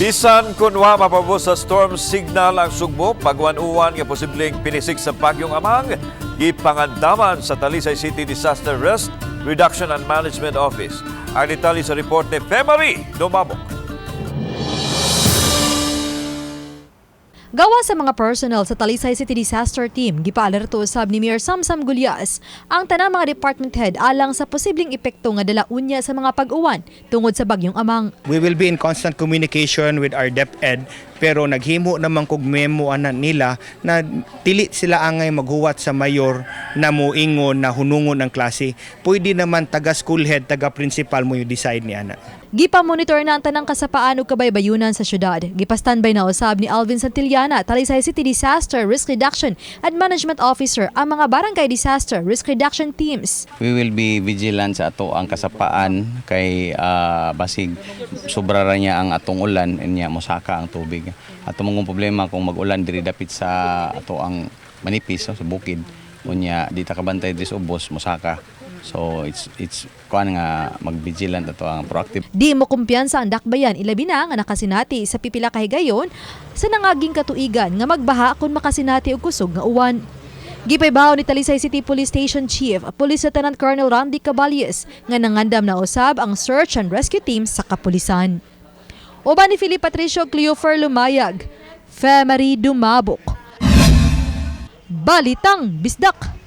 Bisan kun wa mapabot sa storm signal ang Sugbo, pag-uwan-uwan nga posibleng pinisik sa bagyong Amang, gipangandaman sa Talisay City Disaster Risk Reduction and Management Office. Ang detalye sa report ni Femary Dumabok. Gawa sa mga personnel sa Talisay City Disaster Team, gipaalerto usab ni Mayor Samsam Gullas ang tanang mga department head alang sa posibleng epekto nga dala unya sa mga pag-uwan tungod sa bagyong Amang. We will be in constant communication with our DepEd, pero naghimo naman kog memo ana nila na dili sila angay maghuwat sa mayor na moingon na hunungon ang klase. Pwede naman taga school head, taga principal mo yung decide ni ana. Gipa-monitor na ang tanang kasapaan ug kabaybayunan sa syudad. Gipa-standby na usab ni Alvin Santillana, Talisay City Disaster Risk Reduction and Management Officer, ang mga barangay disaster risk reduction teams. We will be vigilant sa ato ang kasapaan kay basig sobra ra niya ang atong ulan, niya mosaka ang tubig. Ato mong problema kung mag-ulan diri dapit sa ato ang manipis, no, sa bukid, unya di ta kabantay diri sa ubos, mosaka. So it's kuan nga mag-vigilant ato ang proactive. Di mo kumpiyansa ang dakbayan, ilabi na nga nakasinati sa pipila ka higayon sa nangaging katuigan nga magbaha kung makasinati og kusog nga uwan. Gipaybaw ni Talisay City Police Station Chief, Police Lieutenant Colonel Randy Caballes, nga nangandam na usab ang search and rescue team sa kapulisan. Uban ni Philip Patricio Cleofer Lumayag, Femery Dumabok. Balitang Bisdak!